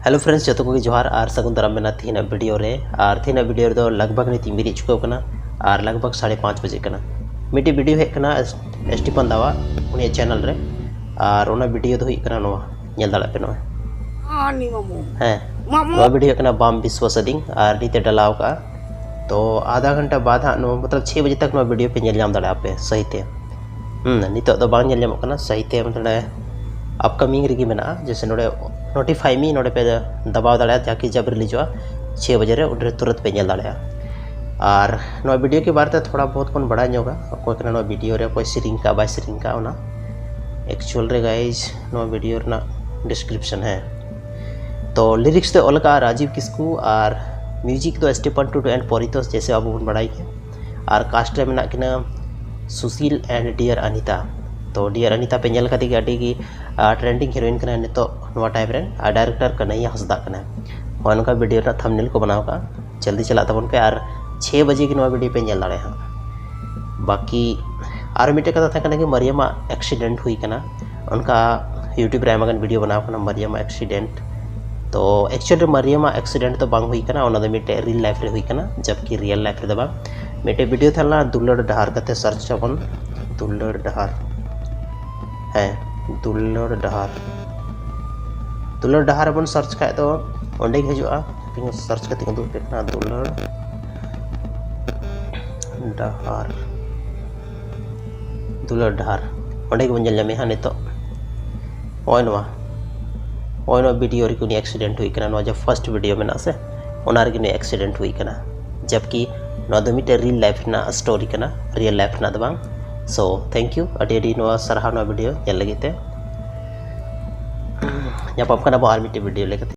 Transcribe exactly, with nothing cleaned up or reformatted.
Hello friends, ᱡᱚᱛᱚ ᱠᱚᱜᱮ ᱡᱚᱦᱟᱨ ᱟᱨ ᱥᱟᱹᱜᱩᱱ ᱫᱟᱨᱟᱢ ᱢᱮᱱᱟᱜᱼᱟ ᱛᱤᱦᱤᱧᱟᱜ ᱵᱷᱤᱰᱤᱭᱳ ᱨᱮ᱾ ᱟᱨ ᱛᱤᱦᱤᱧᱟᱜ ᱵᱷᱤᱰᱤᱭᱳ ᱨᱮᱫᱚ ᱞᱟᱜᱽ ᱵᱷᱟᱜᱽ ᱱᱤᱛ ᱤᱧ ᱵᱮᱨᱮᱫ ᱪᱩᱠᱟᱹᱣ ᱠᱟᱱᱟ ᱟᱨ ᱞᱟᱜᱽ ᱵᱷᱟᱜᱽ ᱥᱟᱲᱮ ᱯᱟᱸᱪ ᱵᱟᱡᱮ ᱠᱟᱱᱟ᱾ ᱢᱤᱫᱴᱤᱡ ᱵᱷᱤᱰᱤᱭᱳ ᱦᱮᱡ ᱠᱟᱱᱟ ᱮᱥ-, ᱮᱥᱴᱤᱯᱟᱱ ᱫᱟᱣᱟᱜ, ᱩᱱᱤᱭᱟᱜ ᱪᱮᱱᱮᱞ ᱨᱮ᱾ ᱟᱨ ᱚᱱᱟ ᱵᱷᱤᱰᱤᱭᱳ ᱫᱚ ᱦᱩᱭᱩᱜ ᱠᱟᱱᱟ ᱱᱚᱣᱟ, ᱧᱮᱞ ᱫᱟᱲᱮᱭᱟᱜ ᱯᱮ ᱱᱚᱜᱼᱚᱭ᱾ ᱟᱨ ᱱᱤ ᱢᱟᱢᱩ᱾ ᱦᱮᱸ, ᱢᱟᱢᱩ᱾ ᱱᱚᱣᱟ ᱵᱷᱤᱰᱤᱭᱳ ᱦᱩᱭᱩᱜ ᱠᱟᱱᱟ ᱵᱟᱢ ᱵᱤᱥᱣᱟᱥ ᱟᱹᱫᱤᱧ ᱟᱨ ᱱᱤᱛᱮ ᱰᱟᱞᱟᱣ ᱠᱟᱜᱼᱟ᱾ ᱛᱚ ᱟᱫᱷᱟ ᱜᱷᱚᱱᱴᱟ ᱵᱟᱫ ᱦᱟᱸᱜ ᱱᱚᱣᱟ, ᱢᱚᱛᱞᱚᱵ ᱪᱷᱮ ᱵᱟᱡᱮ ᱛᱟᱠ ᱱᱚᱣᱟ ᱵᱷᱤᱰᱤᱭᱳ ᱯᱮ ᱧᱮᱞ ᱧᱟᱢ ᱫᱟᱲᱮᱭᱟᱜᱼᱟ ᱯᱮ ᱥᱟᱹᱦᱤ ᱛᱮ᱾ ᱦᱩᱸ, ᱱᱤᱛᱚᱜ ᱫᱚ ᱵᱟᱝ ᱧᱮᱞ ᱧᱟᱢᱚᱜ ᱠᱟᱱᱟ ᱥᱟᱹᱦᱤ ᱛᱮ, ᱢᱚᱛᱞᱚᱵ ᱟᱯᱠᱟᱢᱤᱝ ᱨᱮᱜᱮ ᱢᱮᱱᱟᱜᱼᱟ᱾ ᱡᱮᱭᱥᱮ ᱱᱚᱰᱮ ᱱᱳᱴᱤᱯᱷᱟᱭ ᱢᱤ ᱱᱚᱰᱮ ᱯᱮ ᱫᱟᱵᱟᱣ ᱫᱟᱲᱮᱭᱟᱜᱼᱟ, ᱡᱟᱠᱤ ᱡᱟᱵ ᱨᱤᱞᱤᱡᱚᱜᱼᱟ ᱪᱷᱮ ᱵᱟᱡᱮ ᱨᱮ, ᱩᱱᱨᱮ ᱛᱩᱨᱟᱹᱛ ᱯᱮ ᱧᱮᱞ ᱫᱟᱲᱮᱭᱟᱜᱼᱟ᱾ ᱟᱨ ᱱᱚᱣᱟ ᱵᱷᱤᱰᱤᱭᱳ ᱠᱮ ᱵᱟᱨᱮ ᱛᱮ ᱛᱷᱚᱲᱟ ᱵᱚᱦᱩᱛ ᱵᱚᱱ ᱵᱟᱲᱟᱭ ᱧᱚᱜᱟ, ᱚᱠᱚᱭ ᱠᱟᱱᱟ ᱱᱚᱣᱟ ᱵᱷᱤᱰᱤᱭᱳ ᱨᱮ, ᱚᱠᱚᱭ ᱥᱮᱨᱮᱧ ᱠᱟᱜᱼᱟ ᱵᱟᱭ ᱥᱮᱨᱮᱧ ᱠᱟᱜᱼᱟ ᱚᱱᱟ᱾ ᱮᱠᱪᱩᱭᱟᱞ ᱨᱮ ᱜᱟᱭᱤᱡᱽ, ᱱᱚᱣᱟ ᱵᱷᱤᱰᱤᱭᱳ ᱨᱮᱱᱟᱜ ᱰᱤᱥᱠᱨᱤᱯᱥᱚᱱ, ᱦᱮᱸ, ᱛᱚ ᱞᱤᱨᱤᱠᱥ ᱫᱚ ᱚᱞ ᱠᱟᱜᱼᱟ ᱨᱟᱡᱤᱵᱽ ᱠᱤᱥᱠᱩ ᱟᱨ ᱢᱤᱭᱩᱡᱤᱠ ᱫᱚ ᱮᱥᱴᱤᱯᱟᱱ ᱴᱩᱰᱩ and ᱯᱚᱨᱤᱛᱳᱥ, ᱡᱮᱭᱥᱮ ᱟᱵᱚ ᱵᱚᱱ ᱵᱟᱲᱟᱭ ᱜᱮᱭᱟ᱾ ᱟᱨ ᱠᱟᱥᱴ ᱨᱮ ᱢᱮᱱᱟᱜ ᱠᱤᱱᱟ ᱥᱩᱥᱤᱞ and ᱰᱤᱭᱟᱨ ᱟᱱᱤᱛᱟ᱾ ᱛᱚ ᱰᱤᱭᱟᱨ ᱟᱱᱤᱛᱟ ᱯᱮ ᱧᱮᱞ ᱠᱟᱫᱮ ᱜᱮᱭᱟ, ᱟᱹᱰᱤ ᱜᱮ ᱴᱨᱮᱱᱰᱤᱝ ᱦᱤᱨᱳᱭᱤᱱ ᱠᱟᱱᱟᱭ ᱱᱤᱛᱚᱜ ᱱᱚᱣᱟ ᱴᱟᱭᱤᱢ ᱨᱮᱱ, ᱟᱨ ᱰᱟᱭᱨᱮᱠᱴᱚᱨ ᱠᱟᱱᱟᱭᱟ ᱦᱟᱸᱥᱫᱟ ᱠᱟᱱᱟᱭ᱾ ᱦᱚᱸᱜᱼᱚ ᱱᱚᱝᱠᱟ ᱵᱷᱤᱰᱤᱭᱳ ᱨᱮᱱᱟᱜ ᱛᱷᱟᱢᱵᱽᱱᱮᱞ ᱠᱚ ᱵᱮᱱᱟᱣ ᱠᱟᱜᱼᱟ᱾ ᱡᱚᱞᱫᱤ ᱪᱟᱞᱟᱜ ᱛᱟᱵᱚᱱ ᱯᱮ ᱟᱨ ᱪᱷᱮ ᱵᱟᱡᱮ ᱜᱮ ᱱᱚᱣᱟ ᱵᱷᱤᱰᱤᱭᱳ ᱯᱮ ᱧᱮᱞ ᱫᱟᱲᱮᱭᱟᱜᱼᱟ ᱦᱟᱸᱜ᱾ ᱵᱟᱹᱠᱤ ᱟᱨ ᱢᱤᱫᱴᱮᱡ ᱠᱟᱛᱷᱟ ᱛᱟᱦᱮᱸ ᱠᱟᱱᱟ ᱠᱤ ᱢᱟᱨᱤᱭᱟᱢᱟᱜ ᱮᱠᱥᱤᱰᱮᱱᱴ ᱦᱩᱭ ᱠᱟᱱᱟ, ᱚᱱᱠᱟ YouTube ᱨᱮ ᱟᱭᱢᱟ ᱜᱟᱱ ᱵᱷᱤᱰᱤᱭᱳ ᱵᱮᱱᱟᱣ ᱠᱟᱱᱟ ᱢᱟᱨᱤᱭᱟᱢᱟᱜ ᱮᱠᱥᱤᱰᱮᱱᱴ᱾ ᱛᱚ ᱮᱠᱪᱩᱭᱟᱞ ᱨᱮ ᱢᱟᱨᱤᱭᱟᱢᱟᱜ ᱮᱠᱥᱤᱰᱮᱱᱴ ᱫᱚ ᱵᱟᱝ ᱦᱩᱭ ᱠᱟᱱᱟ, ᱚᱱᱟ ᱫᱚ ᱢᱤᱫᱴᱮᱡ ᱨᱤᱭᱮᱞ ᱞᱟᱭᱤᱯᱷ ᱨᱮ ᱦᱩᱭ ᱠᱟᱱᱟ, ᱡᱟᱵᱠᱤ ᱨᱤᱭᱮᱞ ᱞᱟᱭᱤᱯᱷ ᱨᱮᱫᱚ ᱵᱟᱝ᱾ ᱢᱤᱫᱴᱮᱡ ᱵᱷᱤᱰᱤᱭᱳ ᱛᱟᱦᱮᱸ ᱞᱮᱱᱟ ᱫᱩᱞᱟᱹᱲ ᱰᱟᱦᱟᱨ ᱠᱟᱛᱮ, ᱥᱟᱨᱪ ᱟᱵᱚᱱ ᱫᱩᱞᱟᱹᱲ ᱰᱟᱦᱟᱨ᱾ ᱦᱮᱸ, ᱫᱩᱞᱟᱹᱲ ᱰᱟᱦᱟᱨ, ᱫᱩᱞᱟᱹᱲ ᱰᱟᱦᱟᱨ ᱨᱮᱵᱚᱱ ᱥᱟᱨᱪ ᱠᱷᱟᱡ ᱫᱚ ᱚᱸᱰᱮ ᱜᱮ ᱦᱤᱡᱩᱜᱼᱟ᱾ ᱤᱧ ᱥᱟᱨᱪ ᱠᱟᱛᱮ ᱤᱧ ᱩᱫᱩᱜ ᱟᱯᱮ ᱠᱟᱱᱟ ᱫᱩᱞᱟᱹᱲ ᱰᱟᱦᱟᱨ, ᱫᱩᱞᱟᱹᱲ ᱰᱟᱦᱟᱨ, ᱚᱸᱰᱮ ᱜᱮᱵᱚᱱ ᱧᱮᱞ ᱧᱟᱢᱮᱭᱟ ᱦᱟᱸᱜ ᱱᱤᱛᱚᱜ᱾ ᱱᱚᱜᱼᱚᱭ ᱱᱚᱣᱟ, ᱱᱚᱜᱼᱚᱭ ᱱᱚᱣᱟ ᱵᱷᱤᱰᱤᱭᱳ ᱨᱮᱜᱮ ᱩᱱᱤ ᱮᱠᱥᱤᱰᱮᱱᱴ ᱦᱩᱭ ᱠᱟᱱᱟ, ᱱᱚᱣᱟ ᱡᱮ ᱯᱷᱟᱨᱥᱴ ᱵᱷᱤᱰᱤᱭᱳ ᱢᱮᱱᱟᱜᱼᱟ ᱥᱮ, ᱚᱱᱟ ᱨᱮᱜᱮ ᱩᱱᱤ ᱮᱠᱥᱤᱰᱮᱱᱴ ᱦᱩᱭ ᱠᱟᱱᱟ᱾ ᱡᱟᱵᱠᱤ ᱱᱚᱣᱟ ᱫᱚ ᱢᱤᱫᱴᱮᱡ ᱨᱤᱭᱮᱞ ᱞᱟᱭᱤᱯᱷ ᱨᱮᱱᱟᱜ ᱥᱴᱳᱨᱤ ᱠᱟᱱᱟ, ᱨᱤᱭᱮᱞ ᱞᱟᱭᱤᱯᱷ ᱨᱮᱱᱟᱜ ᱫᱚ ᱵᱟᱝ᱾ ᱥᱳ ᱛᱷᱮᱝᱠ ᱭᱩ, ᱟᱹᱰᱤ ᱟᱹᱰᱤ ᱱᱚᱣᱟ ᱥᱟᱨᱦᱟᱣ ᱱᱚᱣᱟ ᱵᱷᱤᱰᱤᱭᱳ ᱧᱮᱞ ᱞᱟᱹᱜᱤᱫ ᱛᱮ᱾ ᱧᱟᱯᱟᱢ ᱠᱟᱱᱟ ᱵᱚ ᱟᱨ ᱢᱤᱫᱴᱮᱡ ᱵᱷᱤᱰᱤᱭᱳ ᱞᱮᱠᱟᱛᱮ᱾